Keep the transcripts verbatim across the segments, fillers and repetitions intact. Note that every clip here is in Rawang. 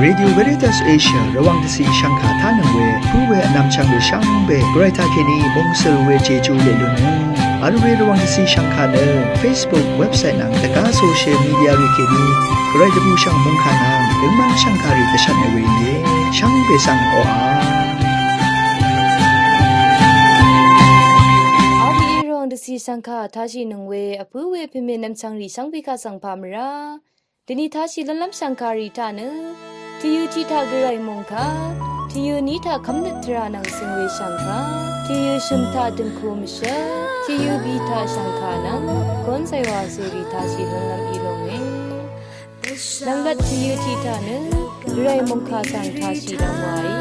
Radio Veritas Asia Rvwàng dvcì shvngkà tánøng we pǿ we vnvmchvng rì shvngbe Gvray taqkèní mungsøl we Jeju leq lúnø. Vl we Rvwàng dvcì shvngkà nø Facebook, website nvng dvgá social media rì kèní Gvray dvbùshv̀ng mungkà nvng døngmv́n shvngkà rì dvshvtnø we íe. Shvngbe svng oqà. Vl we Rvwàng dvcì shvngkà tashìnøng we vpǿ we pèmè nvmchvng rì shvngbe kaq svng pà mvrá. Dvni tashì lv́nlv́m shv̀ngkàrì taq nø, tvyø̄ tiq taq Gvray mòngkà, tvyø̄ ní taq kv́mnøt tvrà nvng cøng we shv̀ngkà, tvyø̄ shø̀m taq dø̀ngku mvshv́l, tvyø̄ bì taq shv̀ngkà nvng, kón zàywà cèrì tashì lv́nlv́m í lónge. Nvng lvt tvyø̄ tiq taq nø, Gvray mòngkà svng tashì lv́m wàí.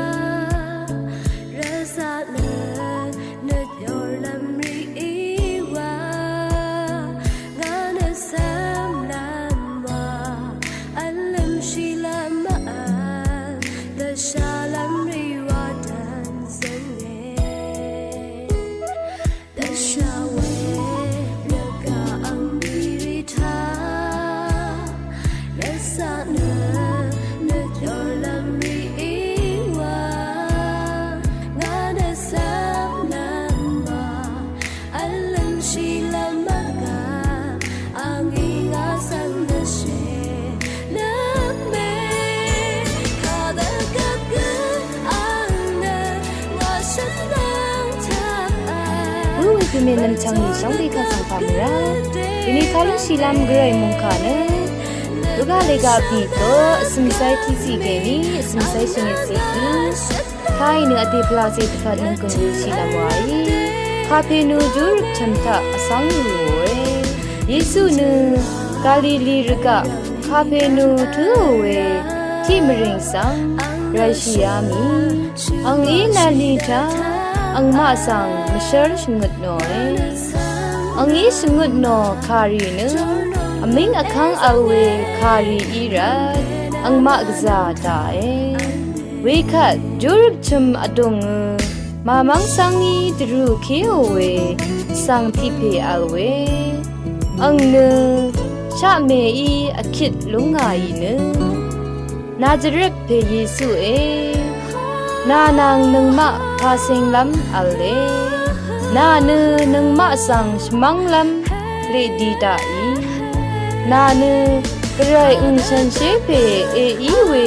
Nøt yorlv́m rì í wa, ngà nø svmlv́m wa, vlv́m shìlv́m mvvl, dvshalv́m rì wa dvn zønge. Dvsha we, nø kà ang bì rì taq. Rvcaq nø, nø yorlv́m rì í wa, ngà nø svmlv́m wa, vlv́m shìlv́m mvgvp, angí ngà svng dvshè, nø mè, kadvgvp gø, ang nø, ngà shvnvng taq a. Wø̄ wē pèmè nvmchvng nì shvngbe kaq svng pà mvrá. Dvni kaq lúnshìlv́m Gvray mòngkà nø. Luka lèga bì tø, vsø̀msai tiqciq kèní, vsø̀msai shvngøtciq kèní. Tàì nø vdè pvlacè dvpvt nø gø̀ng shìlv́m wàí. Kapenu júrøt chø̀m taq vsvng rùòe. Yesu nø Galili rvgaq Kapenu tǿò we tiq mvrìng svng ràshìá mì. Angí nvni taq angmaq svng mvshv́r shvngøt nòe. Angí shvngøt nò kàrì nø vmíng vkv́ng vl we kàrì í rvt angmaq gvzà daqe. Wekvt júrøt chø̀m vdùngø màmv́ng svng í dvrø̀ kéò we svng tiq pè vl we. Ang nø shaqmèí vkit lúngàì nø Nazaret pè Yesué, nà nvng nøngmaq pàcìnglv́m v̄le. Nà nø nøngmaq svng shvmv́nglv́m leqdi daqì. Nà nø Gvray ø̀ng shànshér pè èí we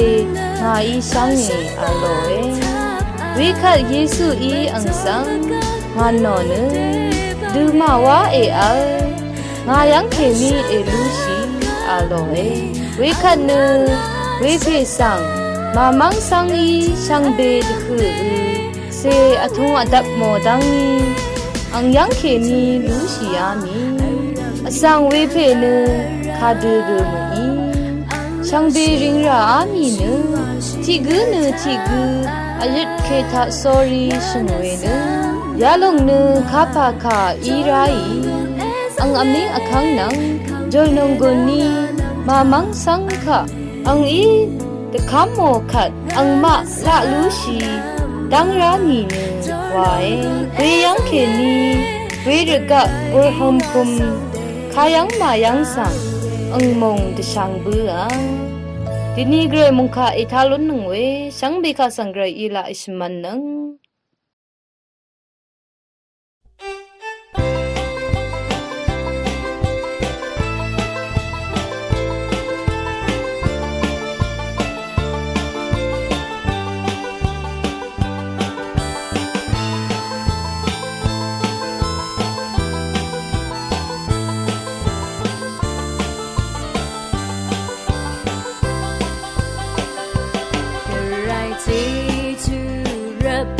ngàí shvngì v̄lòe. Wekvt Yesuí ang svng ngà nò nø dø màwá èvl. Ngà yv́ng kèní èlúshì v̄lòe. Wekvt nø wepè svng màmv́ng svng í shvngbe dvhø̀ ø cè vtung vdvp mò dv́ngí ang yv́ng kèní lúshìá mì. Vsvng wepè nø kadø gø mø̀í. Shvngbe rìng ràá mì nø tiq gǿ nø tiq gǿ vyøt kè taq sórí shø̀ng we nø yalòng nø kapà kà í ráì. Ang vmíng vkv́ng nvng jòlnònggùn ní màmv́ng svng kaq angí dvkv́m mò kvt angmaq laq lúshì dv́ng rá nìnø wae. Weyv́ng kèní wervgaq gurhømpum kayv́ng màyv́ng svng angmùng dvshvng bǿà. Dvni Gvray mòngkà ètá lúnnøng we shvngbe kaq svng Gvrayí laq èshvmv̄nnøng. Gvray Jejú rvp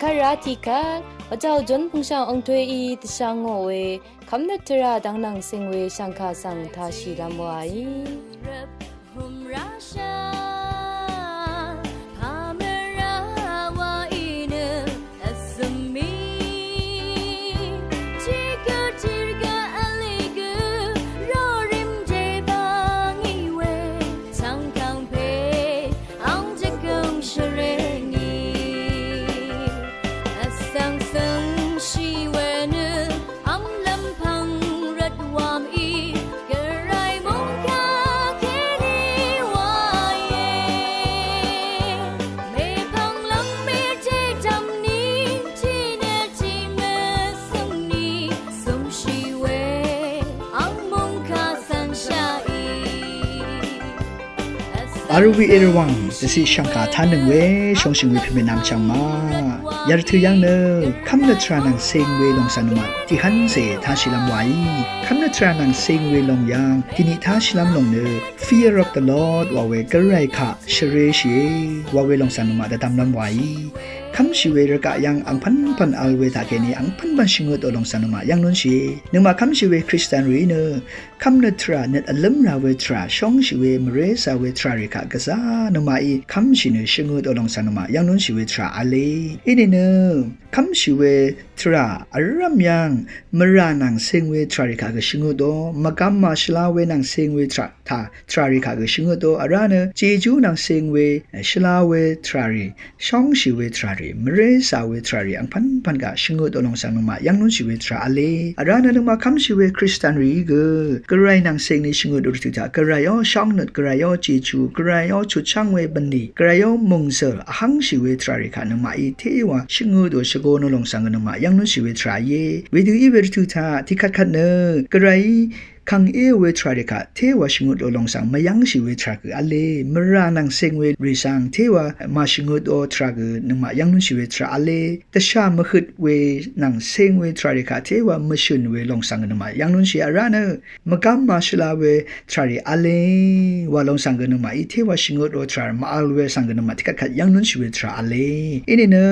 Kara tiqkvt vjau John pvngshang angtwe í dvshang ngò we kvmnøt tvrà dvng nvng sing we shvngka svng tashì lv́m wa í. Arwi erwang dvsi shvngka tanøng we shongshing we pime nam chang ma. Yartø yang nø kvmnøt tvrà nvng sing we longsvng nøngmaq tiqhvnse tashì lv́m wa í. Kvmnøt tvrà nvng sing we long yang tiqni tashì lv́m long nø Fear of the Lord wa we Gvray kaq shvre shìe wa we longsvng nøngmaq dvdvm lv́m wa í. Kvmshì we rvgaq yang angpvnpvn vl we taqkèní angpvnpvn shvngøt o longsvng nøngmaq yv́ng nunshìe. Nøngmaq kvmshì we Kristian rì nø kvmnøt tvrà nøt vlǿmra we tvrà shóngshì we mvrésa we tvrà rì kaq gvzá nøngmaqí kvmshì nø shvngøt o longsvng nøngmaq yv́ng nunshì we tvrà v̄le. Inìnø kvmshì we tvrà vrv́m yv́ng mvrà nvng sing we tvrà rì kaq gø shvngøt o, mvgvm màshvla we nvng sing we tvrà taq tvrà rì kaq gø shvngøt o, vrá nø jejú nvng sing we, eh, shvla we tvrà rì, shóngshì we tvrà rì, mvrésa we tvrà rì angpvnpvn gaq shvngøt o longsvng nøngmaq yv́ng nunshì we tvrà v̄le. Vrá nø nøngmaq kvmshì we Kristian rìí gø Gvray nvng sing ni shvngøt o rvtøq taq Gvray ó shóngnøt, Gvray ó jejú, Gvray ó chutchv́ng we bv̀nlì, Gvray ó mòngzø̀l vhv́ngshì we tvrà rì kaq nøngmaqí téwa shvngøt o shvgo nø longsvng gø nøngmaq yv́ng nunshì we tvrà íe. Wedø í we rvtøq taq tiqkvtkvt nø Gvrayí kàngé we tvrà rì kaq téwa shvngøt o longsvng mvyv́ngshì we tvrà gø v̄le. Mvrà nvng sing we rì svng téwa màshvngøt o tvrà gø nøngmaq yv́ng nunshì we tvrà v̄le. Dvshà mvhøt we nvng sing we tvrà rì kaq téwa mvshø̀n we longsvng gø nøngmaq yv́ng nunshì vrá nø mvgvm màshvla we tvrà rì v̄le wa longsvng gø nøngmaqí téwa shvngøt o tvrà màvl we svng gø nøngmaq tiqkvtkvt yv́ng nunshì we tvrà v̄le. Inìnø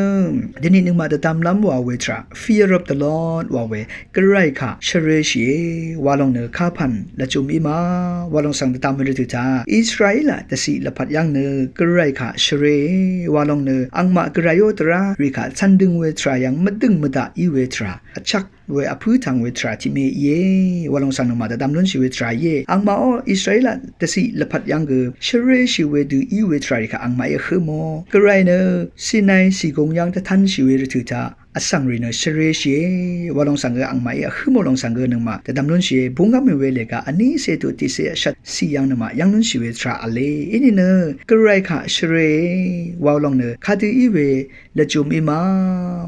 dvni nøngmaq dvdvm lv́m wa we tvrà Fear of the Lord wa we Gvray kaq shvre shìe wa long nø kapv̀n lvjùm í ma wa longsvng dvdvm we rvtøq taq Israela dvciq lvpat yv́ng nø Gvray kaq shvre wa long nø angmaq Gvray ó dvrá rì kaq cv̀ndøng we tvrà yv́ng mvdø̀ng mvdaq í we tvrà vchvk we vpǿ tvng we tvrà tiqme íe wa longsvng nøngmaq dvdvm lúnshì we tvrà íe. Angmaq ó Israela dvciq lvpat yv́ng gø shvre shì we dø í we tvrà rì kaq angmaqí vhǿ mò. Gvray nø Sinai cìgùng yv́ng dvtv́nshì we rvtøq taq vsvng rì nø shvre shìe wa longsvng gø angmaqí vhǿ mò longsvng gø nøngmaq dvdvm lúnshìe. Bungv́m mì we lèga vnícé tuq tiqcé vshvt ciq yv́ng nøngmaq yv́ng lúnshì we tvrà v̄le. Inìnø Gvray kaq shvre wa long nø kadø í we lvjùm í ma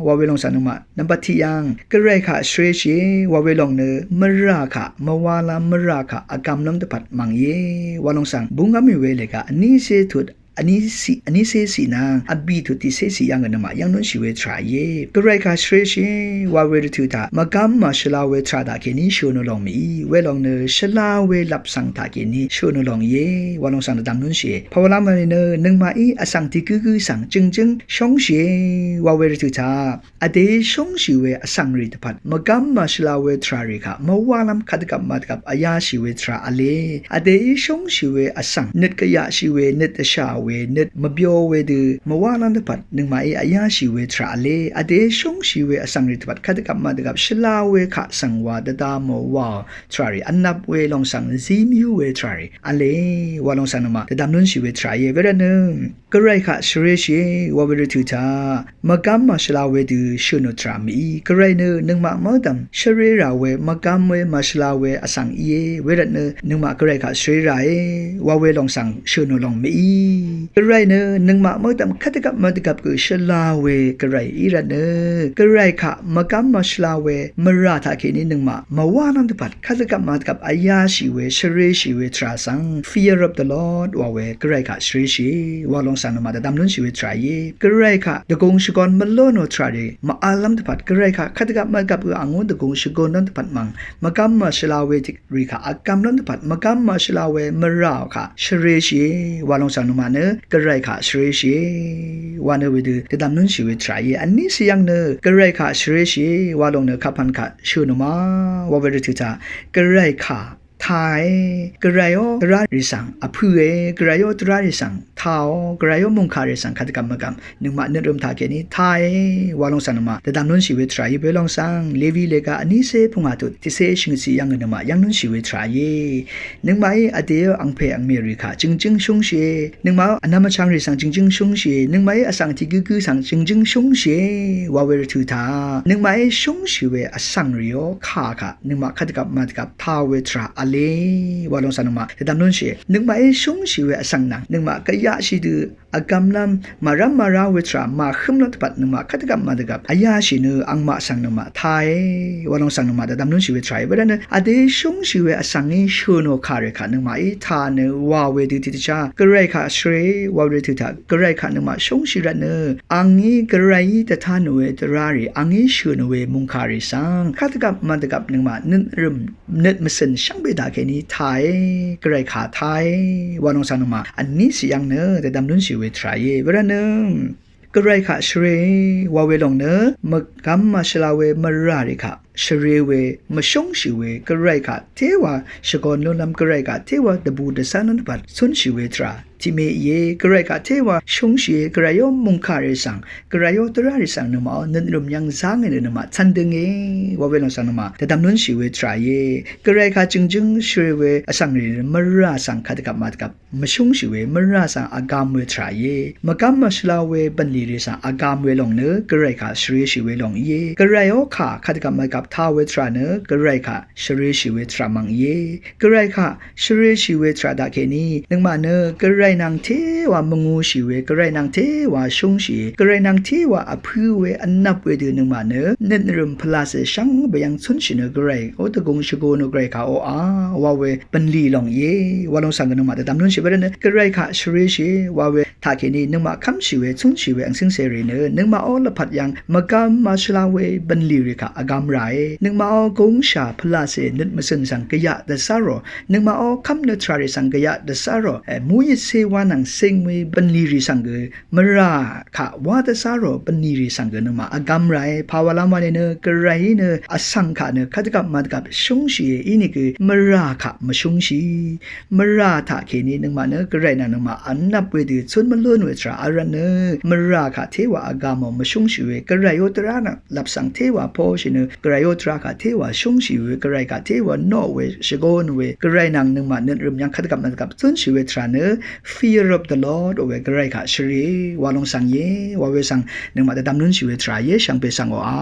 wa we longsvng nøngmaq nvmbat tiq yv́ng Gvray kaq shvre shìe wa we long nø mvrà kaq mvwalv́m mvrà kaq vgvmlv́m dvpvt mv̀ng íe wa longsvng bungv́m mì we lèga vnícé tuq vnícé ciq nvng vbì tuq tiqcé ciq yv́ng gø nøngmaq yv́ng lúnshì we tvrà íe. Gvray kaq shvre shìe wa we rvtøq taq mvgv́m màshvla we tvrà taqkèní shø̀n ò lòng mìí we long nø shvla we lvp svng taqkèní shø̀n ò lòng íe wa longsvng dvdvm lúnshìe. Pàwalv́m vnì nø nøngmaqí vsvng tiqgǿgǿ svng jø̀ngjǿng shóngshìe wa we rvtøq taq vdèí shóngshì we vsvng rì dvpvt mvgv́m màshvla we tvrà rì kaq mvwalv́m kadvgvp màdvgvp vyáshì we tvrà v̄le. Vdèí shóngshì we vsvng nøt gvyaqshì we nøt dvshà we nøt mvbyo we dø mvwalv́m dvpvt nøngmaqí vyáshì we tvrà v̄le. Vdèí shóngshì we vsvng rì dvpvt kadvgvp màdvgvp shvla we kaq svng wa dvda mò wa tvrà rì vnvp we longsvng zí mvyú we tvrà rì v̄le wa longsvng nøngmaq dvdvm lúnshì we tvrà íe. Wervtnø Gvray kaq shvre shìe wa we rvtøq taq mvgv́m màshvla we dø shø̀n ò tvrà mìí Gvray nø nøngmaq mv́rdv̀m shvre rà we mvgv́m we màshvla we vsvng íe. Wervtnø nøngmaq Gvray kaq shvre ràe wa we longsvng shø̀n ò lòng mìí Gvray nø nøngmaq mv́rdv̀m kadvgvp mvdvgvp gø shvla we Gvray í rvtnø Gvray kaq mvgv́m màshvla we mvrà taqkèní nøngmaq mvwalv́m dvpvt kadvgvp màdvgvp vyáshì we shvre shì we tvrà svng Fear of the Lord wa we Gvray kaq shvre shìe wa long Sàng nøngmaq dvdvm lúnshì we tvrà íe. Gvray kaq dvgùng shvgon mvlónò tvrà rì mv-v̄llv́m dvpvt, Gvray kaq kadvgvp mvdvgvp gø angú dvgùng shvgon lv́m dvpvt mv̀ng mvgv́m màshvla we tiqrì kaq vgvm lv́m dvpvt mvgv́m màshvla we mvrà kaq shvre shìe wa lòng sàng nøngmaq nø Gvray kaq shvre shìe wa nø wedø dvdvm lúnshì we tvrà íe. Vní sì yv̀ng nø Gvray kaq shvre shìe wa lòng nø kapv̀n kaq shø̀ nøngmaq wa we rvtø̀ taq Gvray kaq tàe. Gvrayó dvrá rì svng vpø̄e. Gvrayó dvrá rì svng tàò. Gvrayó mùngkà rì svng kadvgvp mvgvp nøngmaq nøt rø̀m taqkèní tàe wa lòng sàng nøngmaq dvdvm lúnshì we tvrà íe. Bø lòng sàng Levi lèga vnícé pungà tut tiqcé shvngøt sì yv̀ng nøngmaq yv̀ng lúnshì we tvrà íe. Nøngmaqí vdèó angpè angmè rì kaq jø̀ngjǿng shúngshìe. Nøngmaqó vnvm vchvng rì svng jø̀ngjǿng shúngshìe. Nøngmaqí vsvng tiq gǿgǿ svng jø̀ngjǿng shúngshìe wa we rvtø̀ taq nøngmaqí shúngshì we vsvng rìó kà kaq nøngmaq kadvgvp mvdvgvp tàò we tvrà v̄le wa lòng sàng nøngmaq dvdvm lúnshìe. Nøngmaqí shúngshì we vsvng nvng nøngmaq gvyaqshì dø vgvm lv́m màrv́m màrá we tvrà màhǿm lv́m dvpvt nøngmaq kadvgvp mvdvgvp vyáshì nø angmaq svng nøngmaq tàe wa lòng sàng nøngmaq dvdvm lúnshì we tvrà íe. Wervtnø vdè shúngshì we vsvng ngí shø̀ nò kà rì kaq nøngmaqí tà nø wa we dø tiqdvchá Gvray kaq shvre wa we rvtø̀ taq Gvray kaq nøngmaq shúngshì rvtnø angí Gvrayí dvtá nò we dvrá rì angí shø̀ nò we mùngkà rì svng kadvgvp mvdvgvp nøngmaq nøt rø̀m nøt mvcø̀n shvngbe taqkèní tàe. Gvray kaq tàe wa lòng sàng nøngmaq vní sì yv̀ng nø dvdvm lúnshì we tvrà íe. Wervtnø Gvray kaq shvre wa we lòng nø mvgvm màshvla we mvrà rì kaq shvre we mvshúngshì we Gvray kaq téwa shvgon lúnlv́m Gvray kaq téwa dvbù dvcv́n lv́m dvpvt cúnshì we tvrà tiqme íe. Gvray kaq téwa shúngshìe. Gvrayó mùngkà rì svng Gvrayó dvrá rì svng nøngmaqó nøt rø̀m yv̀ng zángì nø nøngmaq cv̀n dønge wa we lòng sàng nøngmaq dvdvm lúnshì we tvrà íe. Gvray kaq jø̀ngjǿng shvre we vsvng rì mvrà svng kadvgvp mvdvgvp mvshúngshì we mvrà svng vgam we tvrà íe. Mvgv́m mvshvla we bv̀nlì rì svng vgam we lòng nø Gvray kaq shvreshì we lòng íe. Gvrayó kà kadvgvp mvgvp tàò we tvrà nø Gvray kaq shvreshì we tvrà mv̀ng íe. Gvray kaq shvreshì we tvrà taqkèní nøngmaq nø Gvray nvng téwa mvngūshì we, Gvray nvng téwa shúngshì, Gvray nvng téwa vpǿ we vnvp wedø nøngmaq nø nøt rø̀m pvlacè shvngbe yv̀ng cúnshì nø Gvrayó dvgùng shvgo nø Gvray kaq oqà wa we bv̀nlì lòng íe. Wa lòng svng gø nøngmaq dvdvm lúnshì we rvtnø Gvray kaq shvreshì wa we taqkèní nøngmaq kv́mshì we cúnshì we angcíng cèrì nø nøngmaqó lvpat yv̀ng mvgvm màshvla we bv̀nlì rì kaq vgam ràe. Nøngmaqó gúngshà pvlacè nøt mvcø̀n svng gvyaq dvzá rò, nøngmaqó kv́m nø tvrà rì svng gvyaq dvzá rò, e, muyit cé wa nvng cing we bv̀nlì rì svng gø mvrà kaq wá dvzá rò bv̀nlì rì svng gø nøngmaq vgam ràe. Pàwàlv́m wa nìnø Gvrayí nø vsvng kaq nø kadvgvp mvdvgvp shúngshìe. Inìgø mvrà kaq mvshúngshì. Mvrà taqkèní nøngmaq nø Gvray nvng nøngmaq vnvp wedø cún mvlún we tvrà vl rvtnø mvrà kaq téwa vgamò mvshúngshì we Gvrayó dvrá nvng lvp svng téwa poshì nø Gvrayó dvrá kaq téwa shúngshì we Gvray kaq téwa noq we shvgon we Gvray nvng nøngmaq nøt rø̀m yv̀ng kadvgvp mvdvgvp cúnshì we tvrà nø fear of the Lord we Gvray kaq shvre wa lòng svng íe. Wa we svng nøngmaq dvdvm lúnshì we tvrà íe shvngbe svng oqà.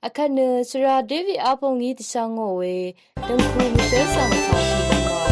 Vkvt nø svra David apong í dvshvngò we døngku mvshǿl svng taq shì dvngwàí.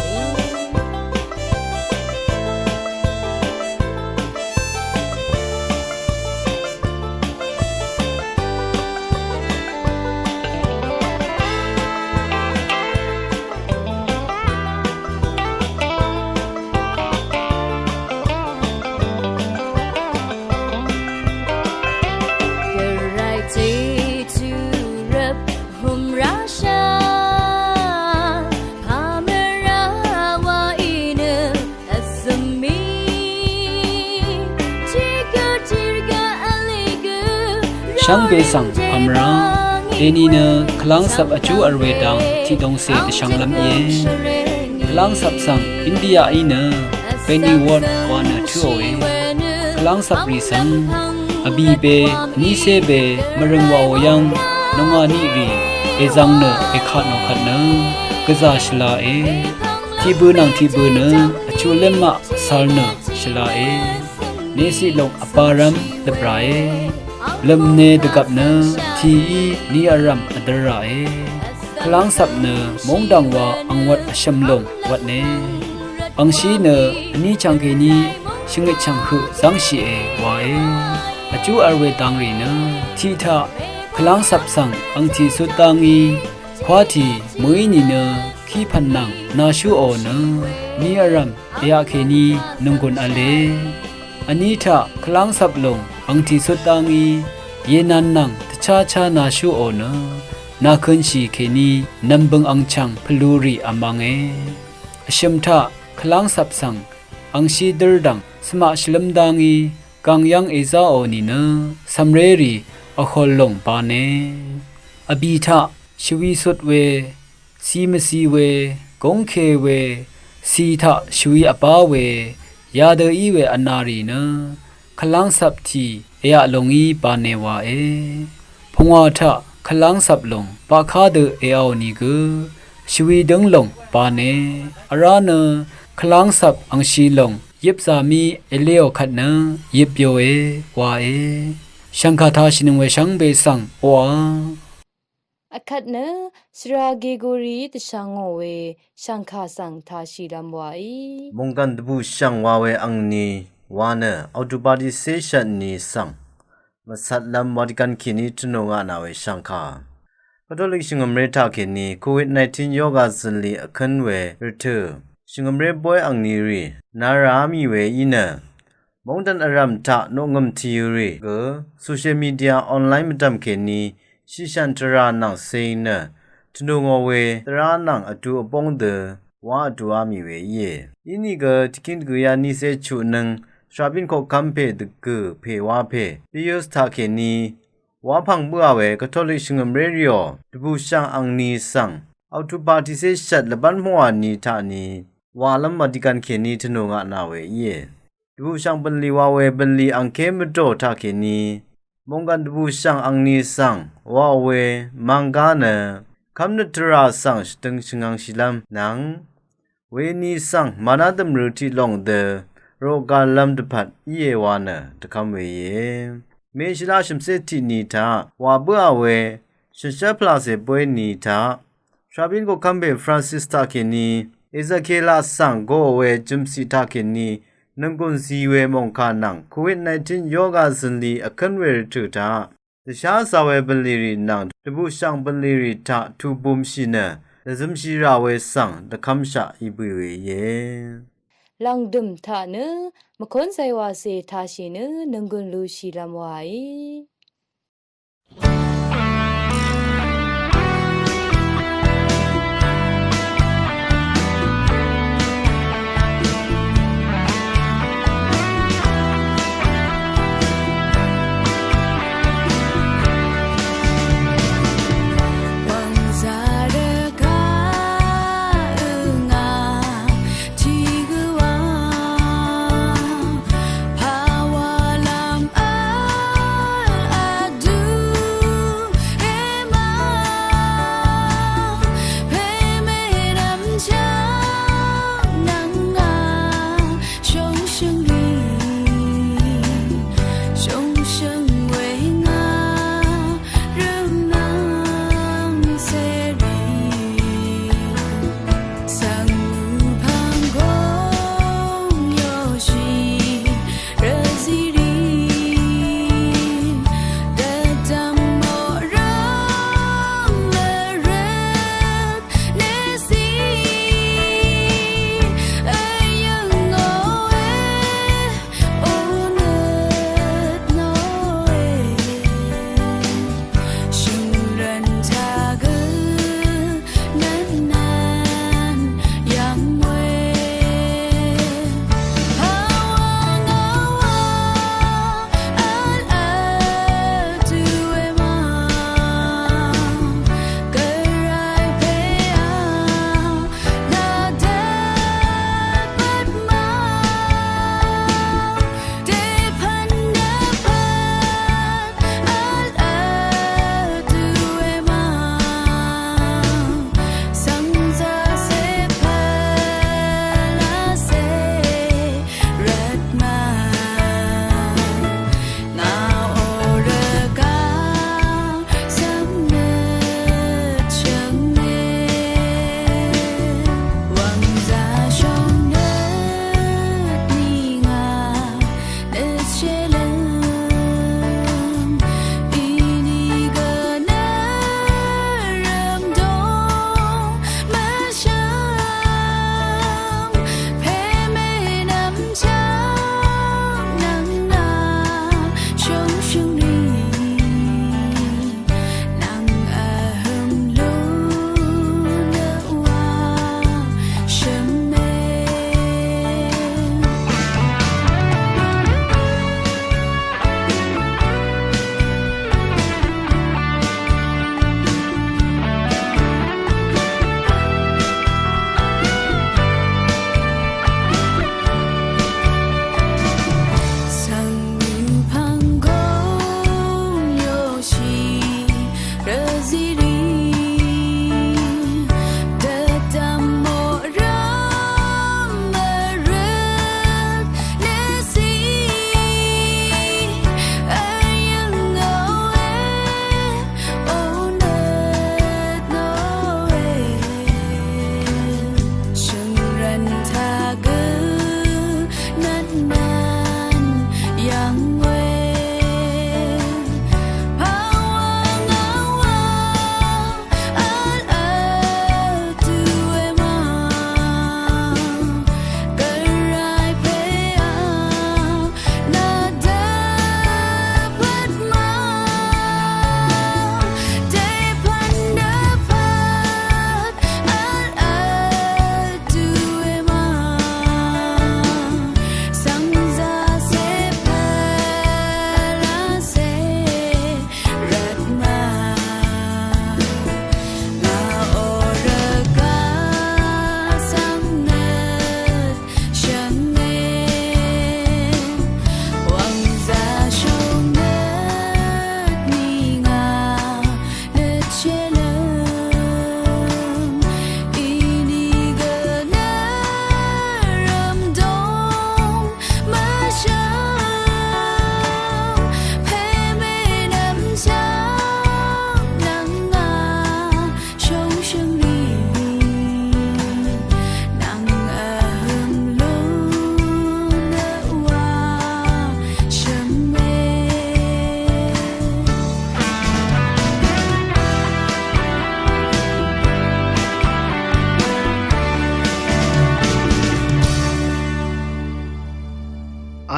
Shvngbe svng pàmvrá deni nø kvlv́ngsvp vjú vl we dang tiqdongcè dvshvnglv́m íe. Kvlv́ngsvp svng India í nø Pennyworth wa nø tǿòe. Kvlv́ngsvp rì svng vbìbe, vnícébe, mvrø̀ng wàò yv́ng nungà niq rì èzvng nø èkatnò kvt nø gvzà shvlae. Tiqbø nvng tiqbø nø vchuq lémmaq vsvr nø shvlae. Neciq luk vparv́m lvpràe. Lø̀mne dvgvp nø tìí ni vrv̀m vdø̄r ràe. Kvlv́ngsvp nø móngdàng wa angwvt vshø̀m lòng wvtne. Angshí nø vní chv̀ngkèní shvngøt chv̀nghøq zv́ngshìe wae. Vjú vl we dang rì nø tiq taq kvlv́ngsvp svng angtì sut dá ngí, kwátì mø̀í nìnø kí pv̀n nvng nàshúò nø ni vrv̀m èaqkèní nònggùn v̄le. Vní taq kvlv́ngcvp lòng angtì sut dá ngí yènvn nvng dvcháchá nàshúò nø nàkønshì kèní nv̀mbø̀ng angchv̀ng pvlurì vmvnge. Vshø̀m taq kvlv́ngcvp svng angshí dǿrdv̀ng svmaq shvlǿm dá ngí gàngyv́ng èzáò nìnø cv̀mrérì vhòl lòng bane. Vbì taq shvwi sut we, ci mvci we, gúngke we, ci taq shvwi vbá we, yadø í we vnarì nø kvlv́ngcvp tì èaq lòngí bane wae. Pungwà taq kvlv́ngcvp lòng baqká dø èaò nìgø shvwi dǿng lòng bane. Vrá nø kvlv́ngcvp angshi lòng yipzà mí èleò kvt nø yipyoe wae. Shv̀ngkà tashìnøng we shvngbe svng oqà. Vkvt nø shvra Gegori dvshvngò we shv̀ngkà svng tashìlv́m waí. Mungkvn dvbùshv̀ng wa we angni wa nø Oktober tiqcé shvt ni svng mvcvtlv́m Vatikan kèní tvnù ngaq nà we shv̀ngkà. Katolik shvngø̀mré taqkèní Covid nineteen yoga zø̀nlì vkǿn we rvtø̀ shvngø̀mré bóy angni rì nara mì we í nø mungdv̀n vrv̀m taq noqngø̀m tìyø rì gø social media online mvdv̀m kèní shishv̀n tvrà nvng cing nø tvnù ngò we tvrà nvng vdu vbóng dø wá vduá mì we íe. Inìgø tiqkíng dvgø̀yá nícé chuqnøng shvrabín koqkv́m pè dvgø̀ pè wá pè Pius taqkèní wá pv̀ng bǿà we Katolik shvngø̀mré rìò dvbùshv̀ng angni svng Oktober tiqcé shvt lvbán pungwà ni taqni wàlv́m Vatikan kèní tvnù ngaq nà we íe. Dvbùshv̀ng bv̀nlì wa we bv̀nlì angké mvdò taqkèní mungkvn dvbùshv̀ng angni svng waò we mv̀nggá nø kv́mnøt tvrà svng shvdøng shvngv̄ngshìlv́m nvng weni svng màná dv̀mrø tiq lòng dø roqgalv́m dvpvt íe wa nø dvkv́m we íe. Mèshvlá shv̀mcé tiqni taq wà bǿà we shànshér pvlàcè bóy ni taq shvrabín koqkv́m pè Francis taqkèní Ezekiel svng goò we jø̀mciq taqkèní nònggùn zi we mòngkà nvng Covid nineteen yoga zø̀nlì vkǿn we rvtø̀ taq dvshá zā we bv̀nlì rì nvng dvbùshv̀ng bv̀nlì rì taq tubumshì nø dvzømshì rà we svng dvkv́mshaq í bø̀ì we íe. Lv̀ngdø̀m taq nø mvkónzay wacè tashì nø nònggùn lushìlv́m waí.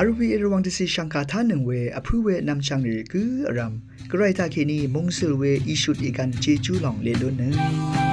Vl we Rvwàng dvcì shv̀ngkà tánøng we vpǿ we nvmchv̀ngrì gǿ vrv̀m, Gvray taqkèní mungsøl we ìshut ìgv̀n Jejú lòng leq lúnnøng.